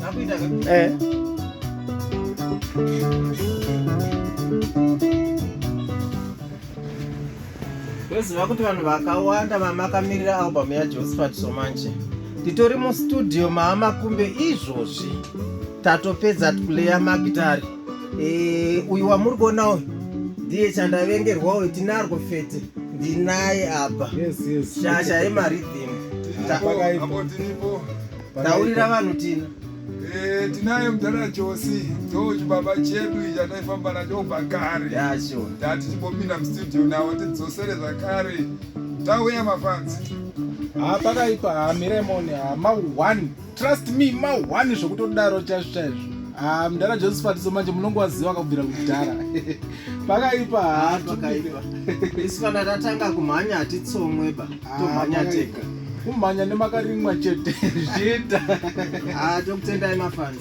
Akuita ka? Eh. Ndoziva kuti vanhu vakawanda vamakamirira album yaJosephat Somanje. Titori mustudio maamakumbe izvozvi. Tatopedza kuleya magitari. Eh, uyu wamuri kuona uyu ndiye chandavengerwa uyu tinarwo fete ndinaye apa. Yes, yes. Shasha yemaridhimu. Pakaipa. Apo tiripo. Taurira vanhu tina. Eh, tinaye mudhara Josi ndo chibaba chedu ichi chataifamba nacho kubva kare. Yacho. Tati timbopinda mustudio nawo tidzosere zvakare. Tauya mafanzi. Ha pakaipa ha miremoni ha ma one. Trust me ma one zvekutodaro chaizvo chaizvo. Ha mudhara Josephat so manje munongowaziva akabvira kudhara. Pakaipa ha Pakaipa. Isu kana tatanga kumhanya hatitsomwe ba. Tomhanya tega. Kumhanya nemakarimwa chete. Zvichiita. Ah, tokutendai mafanzi.